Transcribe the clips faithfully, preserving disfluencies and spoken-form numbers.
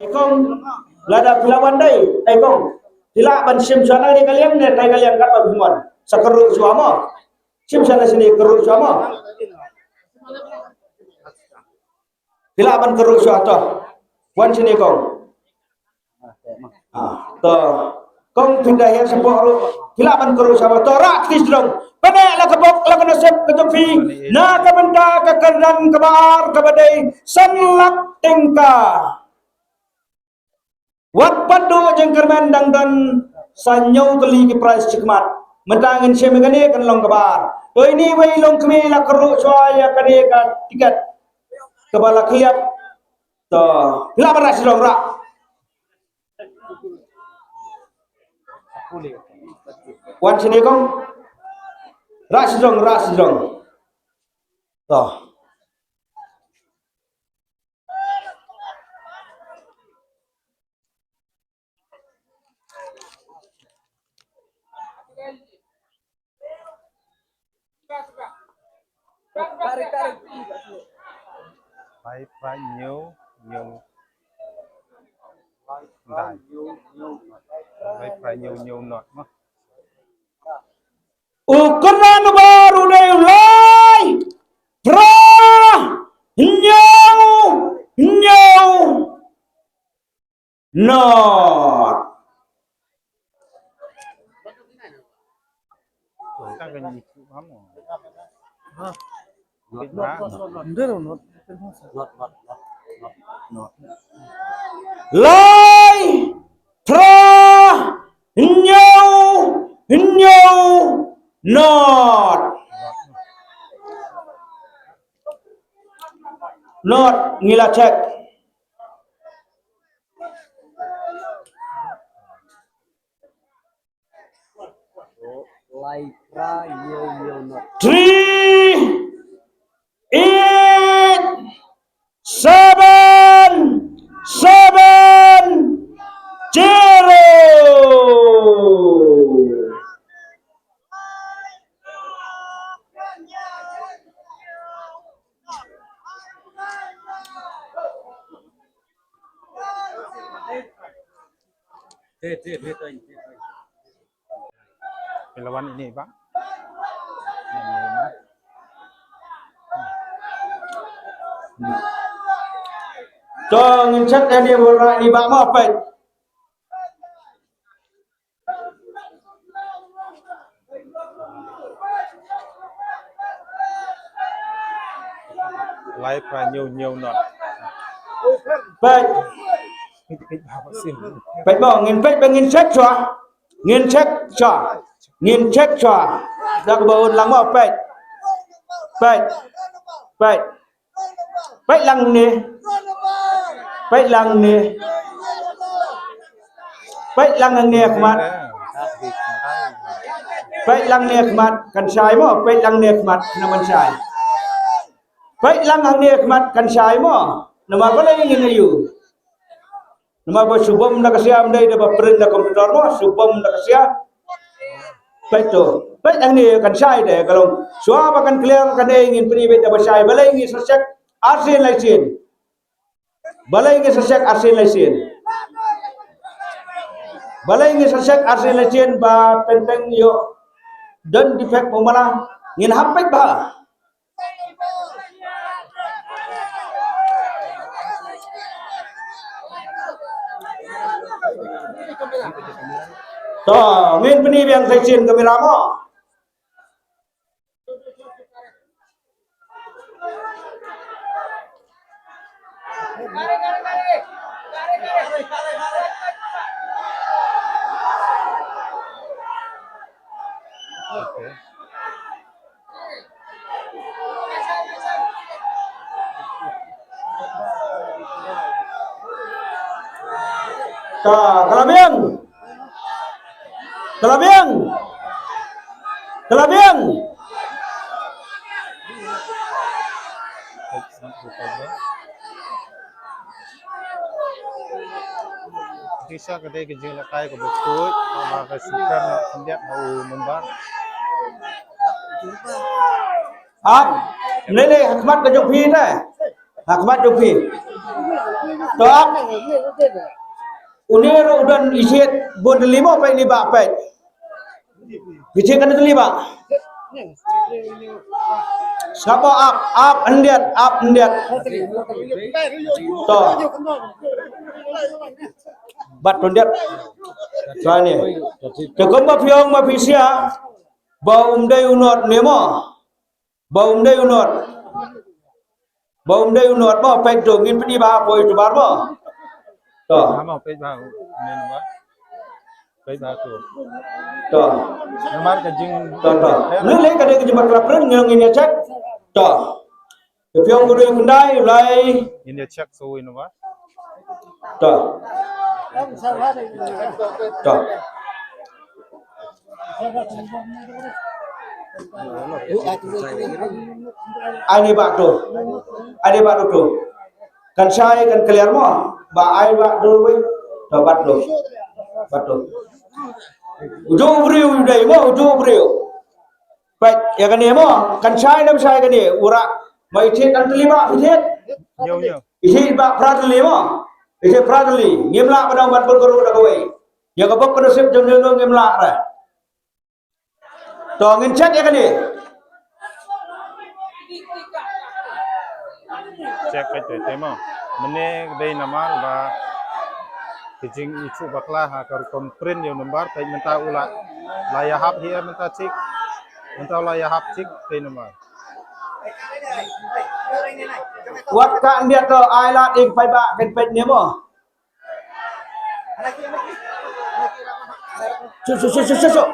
Kong, lada phi lah ban dei, ai kong. Phi lah ban shim shuwa na kane ka liang ne, tai ka liang katba phi mon. Sa kyrhuh shuwa mo. Shim shuwa na shane kyrhuh shuwa mo. Phi lah ban kyrhuh shuwa to. Wan shane kong. Ah, to. Kong phin da hiar shapoh ruh. Phi lah ban kyrhuh shuwa to, rah kti sdang. Pyneh la ka bok la ka nusip ka jong phi. Na ka bynta ka kyrdan kaba ar kaba dei san lak tyngka. Wat pat duh jingkyrmen dang don sa hynñiew tylli ki prize shakhmat. Mynta ngin shim ïa kane kan long kaba ar. To ine iwei i longkmie i la kyrhuh shuwa ïa kane ka tiket kaba la khlieh. To, phi lah ban rah sdang, rah. Wan shane kong. Rah sdang, rah sdang. To. Lai phra hynñiew hynñiew. Lai phra hynñiew hynñiew not mo. U kyrdan uba ar u dei u lai phra hynñiew hynñiew not. Lai phra hynñiew hynñiew not. Not, ngi la check. Lai phra hynñiew hynñiew not. Three, eight, seven, seven, zero. Phi la wan ine ba? To ngin check ïa ine ba, ine ba mo, peit. Lai phra hynñiew hynñiew not. Peit. Peit mo, ngin peit ba ngin check shuwa. Ngin check shuwa. Ngin check shuwa. Da kaba un lang mo, peit. Peit. Peit. Peit lang ne. Peit lang ne. Peit lang ne khmat. Peit lang ne khmat kan shai mo, peit lang ne khmat na man shai. Peit lang hangne khmat kan shai mo. Namar balei ngin ïa u. Namar ba shu bom da ka sia, ym dei da ba print da computer mo, shu bom da ka sia. Peit to. Peit hangne kan shai de ka long. Shuwa ba kan clear kan dei ngin pyni beit da ba shai. Balei ngin sa check arsien laisien. Balei ngin sa check arsien laisien. Balei ngin sa check arsien laisien ba teng teng ïoh don defect mo mala. Ngin hap peit ba. To, ngin pyni biang sa shisien kamera mo. Ka, ka la biang. Ka la biang. Ka la biang. Pisa ka dei ka jingïalehkai kaba khuid, kaba ka sukar na khyndiat ha u member. Ha? Lei lei, ha khmat ka jong phi ne? Ha khmat jong phi. To ap. Une ruh u don i thied bun tylli mo, peit ni ba peit. Phi thied katno tylli ba? Sngap mo, ap, ap khyndiat, ap khyndiat. To. Bat khyndiat. To ni. Te kumba phi ong ma phi sngewthuh ba um dei u Nod ne mo. Ba um dei u Nod. Ba um dei u Nod mo, peit to, ngin pyni ba poi to bar mo. To. Amo peit ba u, ne ba. Peit ba to. To. Namar ka jing to, to. Lei lei ka dei ka jingbakhraw prin, ngin, ngin ïa check. To. Te phi ong u dei u khyndai, u lai. Ngin ïa check sa uwei namar. To. To. Ani ba to. Ani ba to. Kan shai kan clear mo. Ba ai ba to wei. To ba to. Ba to. Uju briew dei mo, uju briew. Peit ïa kane mo, kan shai ne em shai kane, u rah. Ma i thied kan tylli ba, i thied. Ïew, ïew. I thied ba phra tylli mo. I thied phra tylli. Ngim lah ban ong ban pynkhruh da kawei. Ïa ka bok ka nusip jong ngi ngim lah re. To ngin check ïa kane. Check peit te mo. Mynne dei namar ba ka jingïathuh bakla ha ka rukom print ïa u nambar, peit mynta u la, la ïahap hi mynta check. Mynta u la ïahap check, dei namar. Wat ka ïa to ai la ding peit ba kan peit ne mo. Suk, suk, suk, suk, suk, suk.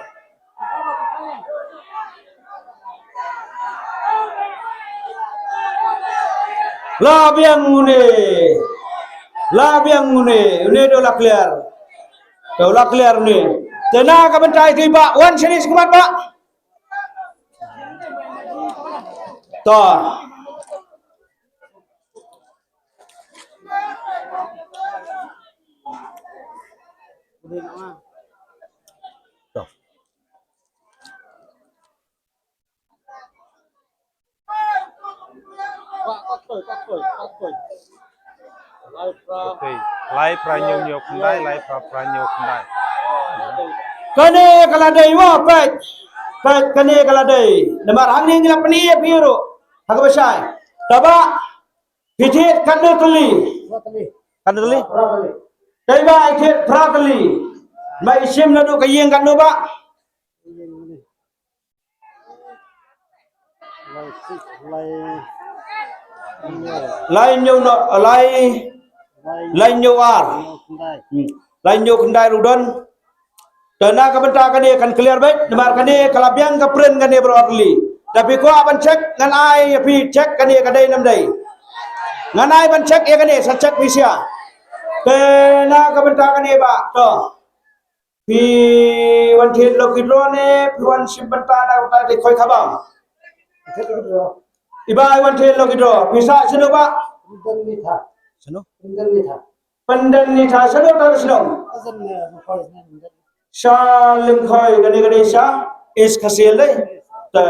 La biang une. La biang une. Une dei la clear. Dei la clear une. Te na ka bynta ïa ki ba wan sha ni sha khmat ba. To. Lai phra hynñiew hynñiew khyndai, lai phra phra hynñiew khyndai. Kane ka la dei mo, peit. Peit kane ka la dei. Namar hangne ngi la pyni ïa phi ruh. Ha kaba shai. Taba phi thied katno tylli? Katno tylli? Tei ba i thied phra tylli. Ma i shim naduh ka ïing katno ba? Lai hynñiew no, lai, lai hynñiew ar. Hmm. Lai hynñiew khyndai ruh don. Te na ka bynta kane kan clear beit, namar kane ka la biang ka print kane baroh tylli. Te phi kwah ban check, ngan ai ïa phi check kane ka dei ne ym dei. Ngan ai ban check ïa kane, sa check phi sha. Te na ka bynta kane ba, to. Phi wan thied lucky draw ne, phi wan shim bynta na ka bynta te khoi khabam. I ba i wan thied lucky draw, phi sah shano ba? Shano? Pyndengnitha shano ta ka shnong? Sha Lyngkhoi, kane ka dei sha East Khasi Hills dei. Te.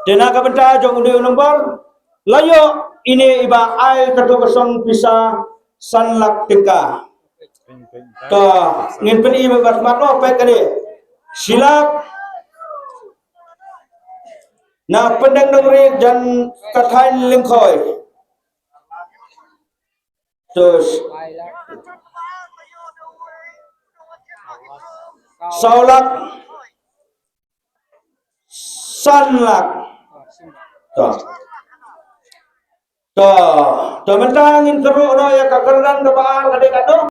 Te na ka bynta jong une u nombor, la ïoh ine i ba ai kato ka song pisa san lak tyngka. To ngin pyni ba khmat noh, peit kane. Shi lak. Na Pyndengdongriat jan ka thaiñ Lyngkhoi. To. Saw lak. San lak. To. To. To mynta ngin kyrduh noh ïa ka kyrdan kaba ar, ka dei katno?